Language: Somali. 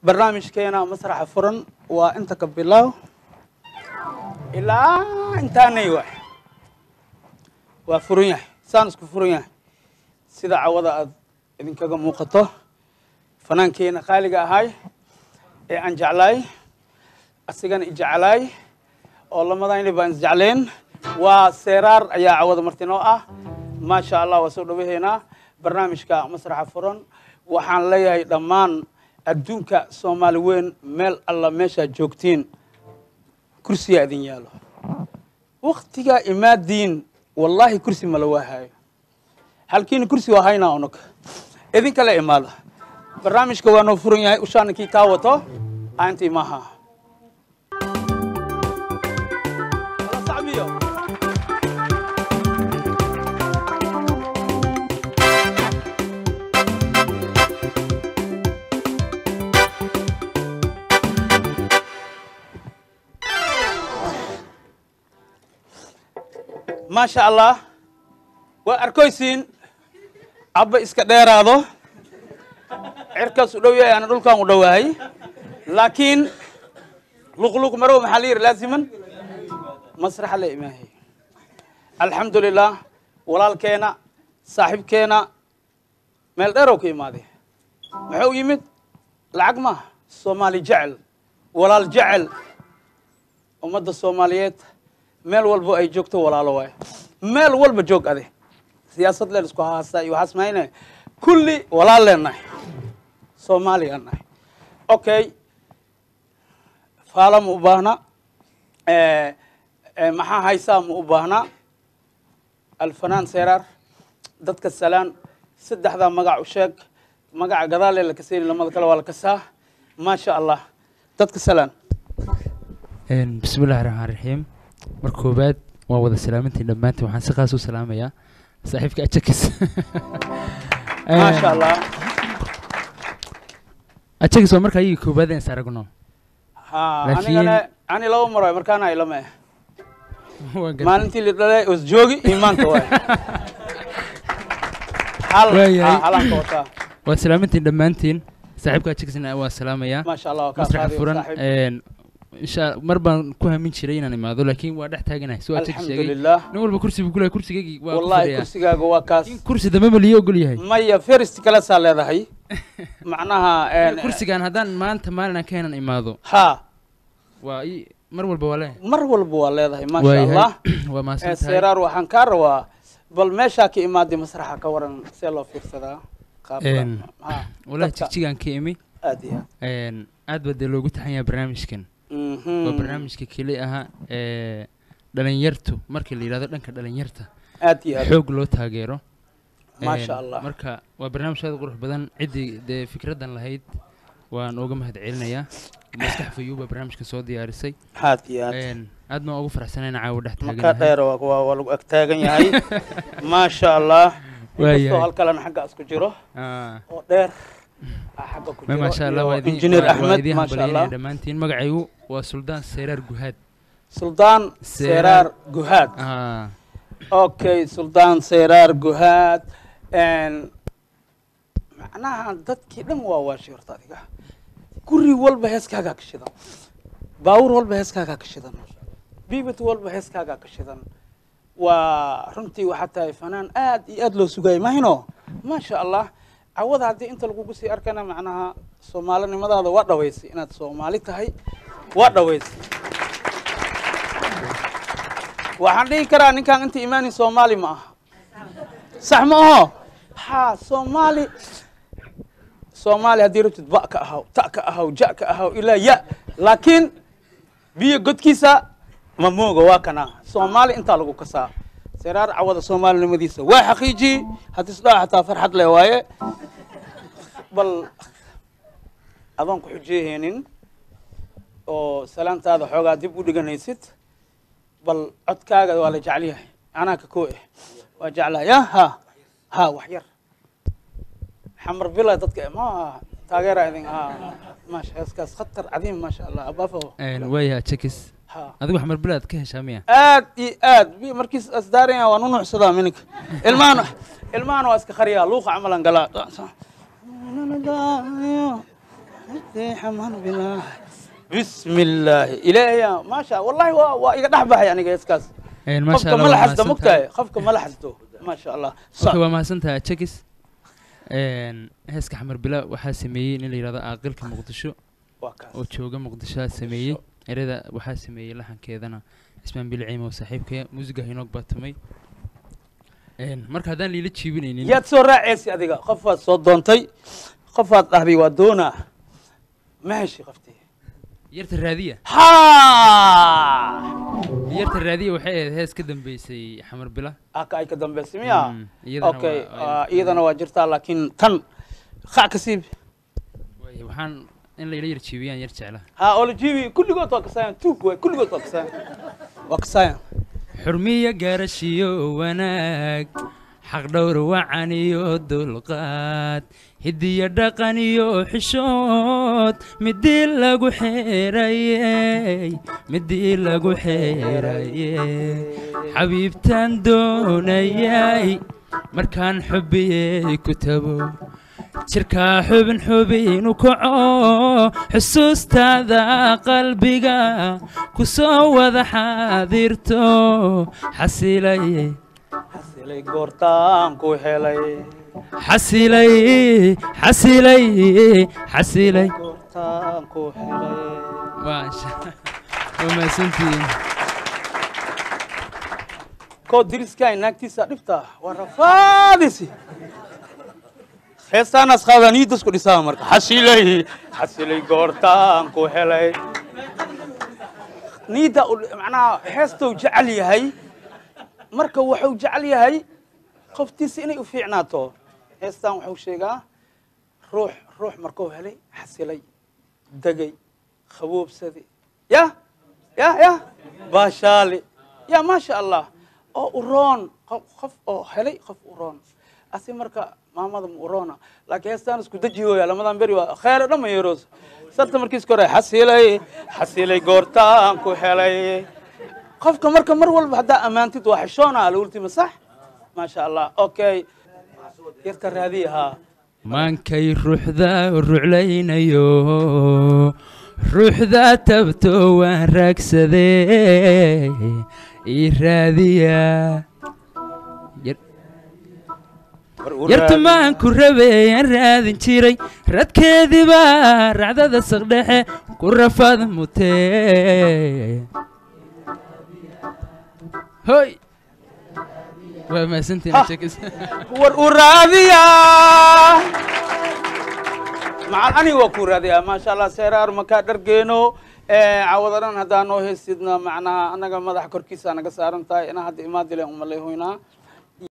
Barnaamijkeena Masraxa Furan waa inta ka bilow ilaa intaanay waay, waa furan yahay, saan isku furan yahay. Sida cawada aad idinkaga muuqato, fanaankeena qaaliga ahay ee aan jeclaay, asigana i jeclaay, oo lamadayna baan isjecleen, waa Seeraar ayaa cawada martinoo ah. Maasha Allah, waa soo dhawaheynaa barnaamijka Masraxa Furan. Waxaan leeyahay dhammaan adduunka Soomaali weyn, meel alla meeshaad joogtiin, kursiyaa idin yaalo. Waktigaa imaadiin, wallaahi kursi ma la waahayo. Halkiina kursi waa haynaa, unug idinka la imaado. Barnaamijka waa noo furan yahay. Ushaana kii kaa wato aantii maaha. Wala sacbiyo. Maasha Allah, waa arkoysiin. Abba iska dheeraado, cirkaas u dhow yahay, ana dhulkan u dhowahay, laakiin luqluq marow maxaa la yidhi? Laaziman masraxa la imaahay. Alxamdu lilah, walaalkeena, saaxiibkeena meel dheerow ka imaaday. Muxuu yimid? Lacag maaha, Soomaali jecel, walaal jecel, ummadda Soomaaliyeed meel walbo ay joogto walaalo waay. Meel walba joog ade, siyaasad leen isku haastaa iyo waxaas mayne, kulli walaal leenahay, Soomaaliyaan nahay. Okay, faala ma u baahna, maxaa haysaa ma u baahna. Alfanaan Seeraar, dadka salaan, saddexdaa magac u sheeg. Magaca gadaalee la kaseeni, lamada kale waa la kasaa. Maasha Allah, dadka salaan. Bismi illahi raxmaan raxiim. Marka koowaad waa wada salaamantiin dhammaantiin. Waxaan si khaas u salaamayaa saaxiibka Ajakis. Maasha Allah. Ajakis, waa marka ayagii koowaad aan is aragno. Ha. Laakiin- Anigana ani laba mar waay markaana ilama eh. Waan gartay. Maalintii la dhalay was joogi iyo maanta waay hal. Waayahay. Ha, halaan ka wataa. Waa salaamantiin dhammaantiin. Saaxiibka Ajakisna waa salaamayaa. Maasha Allah, waa kaa Masraxa qaadiyo, Furan. saaxiib. Insha mar baan ku hamin jiray inaan imaado, laakiin waa dhex taaganahay soo Ajakis sheegay. Alxamdulilah. Nin walba kursi buu ku leeyahay, kursigaygii waa ku Wallahi fadhiyaa. Kursigaaga waa kaas. In kursi dambe ma liyo ogol yahay? Maya, first kalaasaa leedahay macnaha Kursigaan haddaan maanta maalin aan ka henan imaado, ha, waa mar walba waa leeyahay. Mar walba waa leedahay, maasha Waayahay. Allah. Waa mahadsan tahay. Seeraar, waxaan kaa rabaa bal meeshaa ka imaaday masraxa ka waran, see loo fiirsadaa qaabka? Ha, Wallahi dadka. Jigjigaan ka imi. Aad iyo aad. Aad baa dee loogu taxan yahay barnaamijkan. Waa barnaamijka keli ahaa ee dhalinyartu, marka la yidhahdo dhanka dhalinyarta, Aad iyo aad. xoog loo taageero. Maasha Allah. Marka waa barnaamij aad u qurux badan. Ciddii dee fikraddan lahayd waan uga mahad celinayaa. Maskax Fayuuba barnaamijka soo diyaarisay. Aad iyo aad. Aad baan ugu faraxsanayn caawa dhex Maka taaganahay. dheer waa lagu ag taagan yahay, maasha Allah. Waayahay. Inkastoo halkalena xagga isku jiro oo dheer xagga ku jiro Maasha Allah, iyo waa idin Injineer waa Axmed, idin maasha hambalyeynaya Allah. dhammaantiin. Magacaygu waa Suldaan Seyraar Guhaad. Suldaan Seeraar. Seeraar Guhaad. Okay, Suldaan Seeraar Guhaad. Macnaha dadkii dhan waa waashay horta. Adiga guri walba heeskaagaa ka shidan, baawur walba heeskaagaa ka shidan, biibit walba heeskaagaa ka shidan. Waa runtii, waxaa tahay fanaan aad iyo aad loo sugayay mahino. Maasha Allah, cawada haddii inta lagugu sii arkana, macnaha soomaalinimadaada waa dhawaysay, inaad Soomaali tahay waa dhawaysay. Waxaan dhihi karaa ninkan inta imaanin Soomaali ma aha, sax ma aho? Ha, Soomaali, Soomaali haddii rabtid ba ka ahaw, ta ka ahaw, ja ka ahaw, ilaa ya, laakiin biyo godkiisa ma mooga. Waa kana Soomaali intaa lagu kasaa. Seraar cawada soomaalinimadiisa waa xaqiijiyey. Haddii isdhaa xataa farxad leh waaye. Bal adoon ku xujeyhaynin oo salaantaada xoogaa dib u dhiganaysid, bal codkaaga waa la jecel yahay, anaa ka koo eh waa jeclahay. Ya, ha ha, wax yar Xamar Bila dadka ma taageera idin. Ha, maasha, heeskaas khatar cadiim, maasha Allah, abaafo. Waayahay Jakis. Ha. Adigu Xamar Bilaad ka heshaa miya? Aad iyo aad. Markiis asdaaraya waan u nuucsadaa mininka. Ilmahan, ilmahan waa iska khariyaa, luuqa camalan galaa. Xamar Bila, bismi illaahi, ilaahya, maasha wallahi, waa iga dhex baxay aniga heeskaas. Maasha qofka Allah, ma la waa xasdo mahadsantahay. Mogtahay qofka ma la xasdo, maasha Allah. Okay, waa mahadsantahay Chekis. Heeska Xamar Bila waxaa sameeyey nin la yidhahdo Aaqilka Muqdisho waa kaas oo jooga Muqdisho sameeyey erada, waxaa sameeyey laxankeedana Cismaan Bilciim oo saaxiibkaya, muusiga Hinoog baa tumay. Marka haddaan liila jiibinaynin, yaad soo raacaysi adiga? Qofaad soo doontay, qofaad dhahday waa doonaa, ma heshi qoftii? Yarta Raadiya. Ha. Yarta Raadiya waxay ahayd hees ka dambeysay Xamar Bila. Aka ay ka dambeysay miya? Iyadana okay. Iyadana iyadana waa jirtaa, laakiin tan qac ka siib. Waxaan in layla yar jiibiyaan yar jeclaa. Ha, oo la jiibi, kulligood waa kasaayan, tuug waay, kulligood waa kasaayan, waa kasaayan. Xurmiyo garashiyo wanaag, xaqdhowr wacan iyo dulqaad, hidiyo dhaqan iyo xishood, midii lagu xeerayey, midii lagu xeerayey, xabiibtaan doonayay, markaan xubiyey ku tabo, jirkaa xubin xubinu kaco, xusuustaada qalbiga ku soo wada xaadirto, xasilay, xasilay goortaan ku helay, xasilay, xasilay, xasilay goortaan ku helay. Maasha, waa mahadsantihiin. Koo diriskaay naagtiisa dhibta waa rafaadisi, heestaanaas qaadaa, niyaddas ku dhisaa marka, xasilay, xasilay goortaan ku helay, niyadda macnaha heestou jecel yahay. Marka wuxuu jecel yahay qoftiisa inay u fiicnaato. Heestaan wuxuu sheegaa ruux markuu helay xasilay, degay, qaboobsaday, ya ya ya baashaali, ya maasha Allah, oo uroon, qof oo helay qof uroon asi. Marka maamada ma uroona, laakiin heestaan isku deji hooya lamadan beri waa khayr oo dhan ma yeeroos sarta markiis kore, xasilay, xasilay goortaan ku helay. Qofka marka mar walba haddaa ammaantid waa xishoona alultima, sax, maasha Allah. Okay, yarta raadiya haa. Maankay ruuxda ruclaynayo, ruuxda tabto waan raagsadee, ii raadiya. Yartumaan ku rabeeyaan raadin jiray, radkeediibaa racdada saqdhexe ku rafaad mutee. Hoy, waa mahadsantihiin. Ha. Sheekis. War u raadiya macal aniga waa ku raadiyaa, maasha Allah. Seeraar makaa dhargeeno cawada dhan haddaa noo haysidna, macnaha annaga madaxa korkiisa naga saaran tahay inaa hadda imaadilen umalay hoynaa.